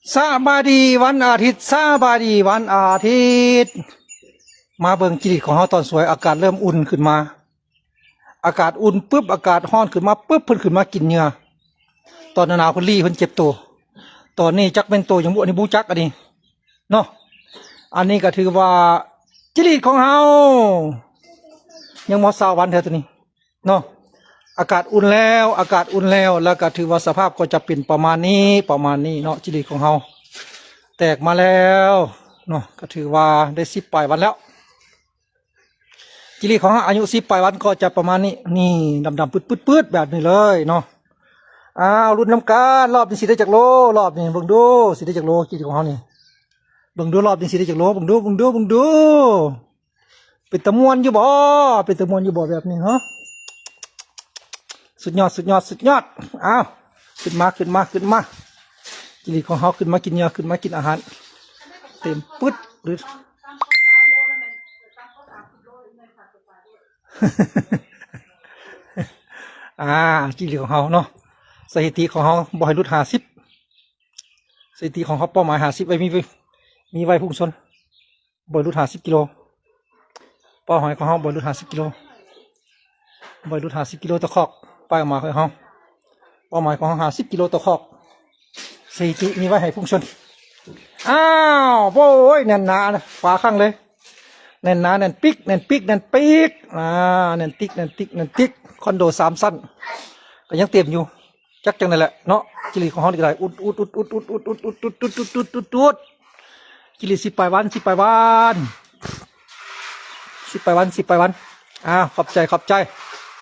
ສະບາຍດີວັນອາທິດ, ສະບາຍດີວັນອາທິດ. ມາເບິ່ງຈີ່ຫຼີດຂອງເຮົາຕອນສວຍ, ອາກາດເລີ່ມອຸ່ນຂຶ້ນມາ. ອາກາດອຸ່ນປຶບ, ອາກາດຮ້ອນຂຶ້ນມາປຶບ, ເພິ່ນຂຶ້ນມາກິນເຫຍື່ອ. ຕອນໜາວໆ ເພິ່ນລີ້, ເພິ່ນເຈັບໂຕ. ຕອນນີ້ຈັກແມ່ນໂຕຫຍັງບຸ, ອັນນີ້ບໍ່ຈັກ, ອັນນີ້ເນາະ. ອັນນີ້ກໍຖືວ່າຈີ່ຫຼີດຂອງເຮົາ ຍັງບໍ່ຊາວວັນເທື່ອໂຕນີ້. ເນາະ, ອາກາດອຸ່ນແລ້ວ, ອາກາດອຸ່ນແລ້ວ, ແລ້ວກໍຖືວ່າສະພາບກໍຈະເປັນປະມານນີ້, ປະມານນີ້ເນາະ, ຈີ່ຫຼີດຂອງເຮົາແຕກມາແລ້ວເນາະ, ກໍຖືວ່າໄດ້ສິບປາຍວັນແລ້ວ. ຈີ່ຫຼີດຂອງເຮົາອາຍຸສິບປາຍວັນກໍຈະປະມານນີ້, ນີ້ ດຳໆ ປຶດໆ ແບບນີ້ເລີຍເນາະ. ອ້າວ ລຸ້ນນຳກັນ, ລອບນີ້ຊິໄດ້ຈັກໂລ, ລອບນີ້ເບິ່ງດູ ຊິໄດ້ຈັກໂລ ຈີ່ຫຼີດຂອງເຮົານີ້. ເບິ່ງດູ ລອບນີ້ຊິໄດ້ຈັກໂລ, ເບິ່ງດູ ເບິ່ງດູ ເບິ່ງດູ. ເປັນຕາມ່ວນຢູ່ບໍ່? ເປັນຕາມ່ວນຢູ່ບໍ່ແບບນີ້ ຮະ? ສຸດຍອດ ສຸດຍອດ ສຸດຍອດ. ອ້າວ ຂຶ້ນມາ ຂຶ້ນມາ ຂຶ້ນມາ. ຈີ່ຫຼີດຂອງເຮົາຂຶ້ນມາກິນເຫຍື່ອ, ຂຶ້ນມາກິນອາຫານ. ເຕັມປຶດ. ອ່າ ຈີ່ຫຼີດຂອງເຮົາເນາະ, ສະຖິຕິຂອງເຮົາບໍ່ໃຫ້ຫຼຸດຫ້າສິບ. ສະຖິຕິຂອງເຮົາ ເປົ້າໝາຍຫ້າສິບໄວ້ ມີໄວ້ ມີໄວ້ພຸ້ງຊົນ. ບໍ່ໃຫ້ຫຼຸດຫ້າສິບກິໂລ. ເປົ້າໝາຍຂອງເຮົາບໍ່ໃຫ້ຫຼຸດຫ້າສິບກິໂລ, ບໍ່ໃຫ້ຫຼຸດຫ້າສິບກິໂລຕໍ່ຄອກ. ເປົ້າໝາຍຂອງເຮົາ, ເປົ້າໝາຍຂອງເຮົາຫ້າສິບກິໂລຕໍ່ຄອກ. ສະຖິຕິມີໄວ້ໃຫ້ພຸ້ງຊົນ. ອ້າວ ໂອ້ຍ ແໜ້ນໜາ ຝາຄັງເລີຍ. ແໜ້ນໜາ ແໜ້ນປິກ ແໜ້ນປິກ ແໜ້ນປິກ. ອ່າ ແໜ້ນຕິກ ແໜ້ນຕິກ ແໜ້ນຕິກ. ຄອນໂດສາມຊັ້ນ ກໍຍັງເຕັມຢູ່. ຈັກຈັ່ງໃດແຫຼະເນາະ, ຈີ່ຫຼີດຂອງເຮົານີ້ກໍໄດ້ ອຸດ ອຸດ ອຸດ ອຸດ. ຈີ່ຫຼີດສິບປາຍວັນ ສິບປາຍວັນ ສິບປາຍວັນ ສິບປາຍວັນ. ອ້າວ ຂອບໃຈ ຂອບໃຈ.